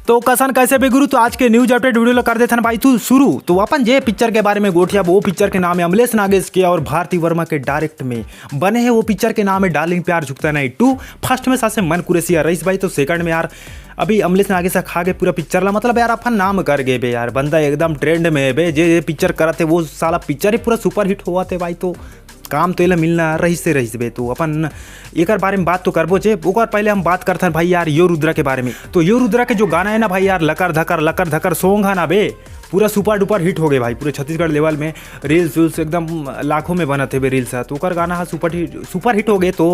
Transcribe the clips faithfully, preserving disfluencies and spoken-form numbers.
तो कसन कैसे भी गुरु, तो आज के न्यूज अपडेट वीडियो ला कर देथन भाई तू शुरू। तो अपन जे पिक्चर के बारे में गोठिया, वो पिक्चर के नाम है अमलेश नागेश के और भारती वर्मा के डायरेक्ट में बने है, वो पिक्चर के नाम है डार्लिंग प्यार झुकता नहीं टू। फर्स्ट में सासे मन कुरेसिया रईस भाई, तो सेकंड में यार अभी अमलेश नागेश खा के पूरा पिक्चर ला, मतलब यार अपन नाम कर गए बे यार, बंदा एकदम ट्रेंड में है बे। जे जे पिक्चर करत है वो साला पिक्चर ही पूरा सुपर हिट होवत है भाई, तो काम तो एला मिलना रहिस से रहिस बे। तो अपन एकर बारे में बात तो करबो जे, ओकर पहले हम बात करथन भाई यार यो रुद्रा के बारे में। तो यो रुद्रा के जो गाना है ना भाई यार, लकर धकर लकर धकर सॉन्ग है ना बे, पूरा सुपर डुपर हिट हो गए भाई, पूरे छत्तीसगढ़ लेवल में रील्स वील्स एकदम लाखों में बनत हे बे रील्स ह। तो ओकर गाना ह सुपर हिट, सुपर हिट हो गए। तो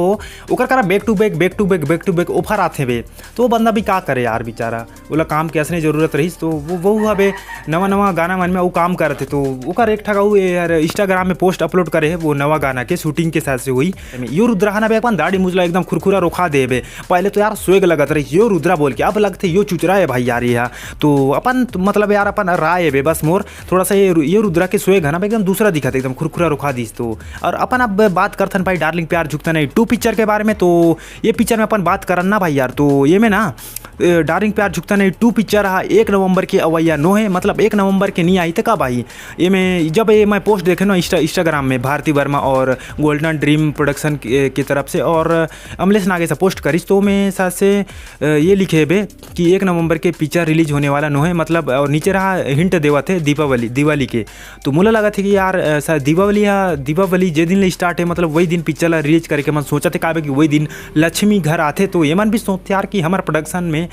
ओकर करा back to back, back to back, back to back offer आथे बे। तो वो बंदा भी का करे यार बेचारा, ओला काम के असने जरूरत रहिस, तो वो, वो हवे नवा नवा गाना मन में वो काम करत हे। तो ओकर एक ठा वो यार Instagram में पोस्ट अपलोड करे है वो नवा गाना के शूटिंग के साथ से हुई। यो रुद्रा हना बे अपन दाढ़ी मुजला एकदम खुरखुरा रोखा दे बे। पहले तो यार स्वैग लगत रही यो रुद्रा बोल के, अब लगथे यो चुचरा है भाई यार ये। तो अपन तो मतलब यार अपन राय है बे बस मोर, थोड़ा सा ये रु-, यो रुद्रा के स्वैग हना बे एकदम दूसरा दिखत, एकदम खुरखुरा रोखा दिस। तो और अपन अब बात करथन भाई डार्लिंग प्यार झुकता नहीं टू पिक्चर के बारे में। तो ये पिक्चर में अपन बात करन ना भाई यार, तो ये में ना ए, डार्लिंग प्यार झुकता नहीं टू पिक्चर हा एक नवंबर के अवैया नो है, मतलब एक नवंबर के नहीं आई थे का भाई। ये में जब ये मैं पोस्ट देखे ना इंस्टा, Instagram में भारती वर्मा और गोल्डन ड्रीम प्रोडक्शन की, की तरफ से और अमलेश नागेश पोस्ट करिस, तो मैं साथ से अ, ये लिखे बे कि एक नवंबर के पिक्चर रिलीज होने वाला नो है, मतलब और नीचे रहा हिंट देवत हे दीपावली, दिवाली के। तो मोला लगत हे कि यार अ, शायद दीपावली हा, दीपावली जे दिन ले स्टार्ट है, मतलब वही दिन पिक्चर ला रिलीज करे के मन सोचत हे, काबर कि वही दिन लक्ष्मी घर आथे। तो ये मन भी सोचथे यार कि हमार प्रोडक्शन में,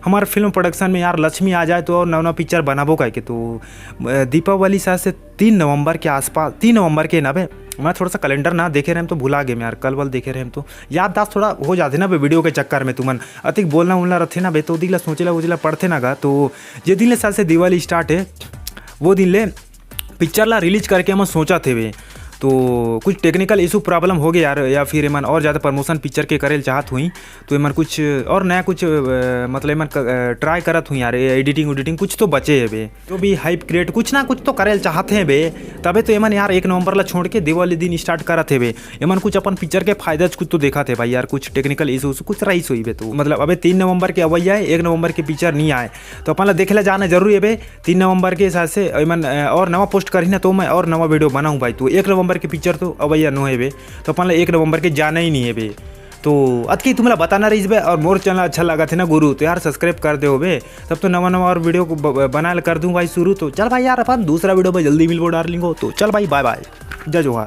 हमार फिल्म प्रोडक्शन में यार लक्ष्मी आ जाए तो और नवा नवा पिक्चर बनाबो कह के। तो अ, दीपावली शायद से तीन नवंबर के आसपास, तीन नवंबर के ना बे, मैं थोड़ा सा कैलेंडर ना देखे रहेम तो भुला गेम यार, कल वल देखे रहेम तो याददाश्त थोड़ा हो जाथे ना बे वीडियो के चक्कर में। तुमन अतिक बोलना उलना रथे ना बे, तो दिल ला सोचेला उचेला पड़थे ना गा। तो जे दिन ले शायद से दिवाली स्टार्ट है, वो दिन ले पिक्चर ला रिलीज करके हम सोचत हेबे। तो कुछ टेक्निकल इशू प्रॉब्लम हो गया यार, या फिर एमन और ज़्यादा प्रमोशन पिक्चर के करेल चाहत हुई, तो एमन कुछ और नया कुछ अ, मतलब एमन ट्राई करत हुई यार, एडिटिंग उडिटिंग कुछ तो बचे हेबे। जो भी हाइप क्रिएट कुछ ना कुछ तो करेल चाहत हे बे, तबे तो एमन यार एक नवंबर ला छोड़ के दिवाली दिन स्टार्ट करत हेबे। एमन कुछ अपन पिक्चर के फायदा कुछ तो देखत हे भाई यार, कुछ टेक्निकल इशू कुछ रहीस होई बे। तो मतलब अबे तीन नवंबर के अवैया है, एक नवंबर के पिक्चर नहीं आए, तो अपन ला देखे ला जाना जरूरी है बे। तीन नवंबर के हिसाब से एमन अ, और नवा पोस्ट करही ना तो मैं और नवा वीडियो बनाऊँ भाई। तो एक नवंबर के पिक्चर तो अवैया नो है बे, तो अपन ला एक नवंबर के जाना ही नहीं है बे। तो अतकी तुमला बताना रहीस बे, और मोर चैनल अच्छा लगा थे ना गुरु, तो यार सब्सक्राइब कर दे हो बे, तब तो नवा नवा और वीडियो को ब-, ब-, बनाए ला कर दूँ भाई शुरू। तो चल भाई यार अपन दूसरा वीडियो में जल्दी मिलबो डार्लिंग हो, तो चल भाई बाय बाय, जय जोहार।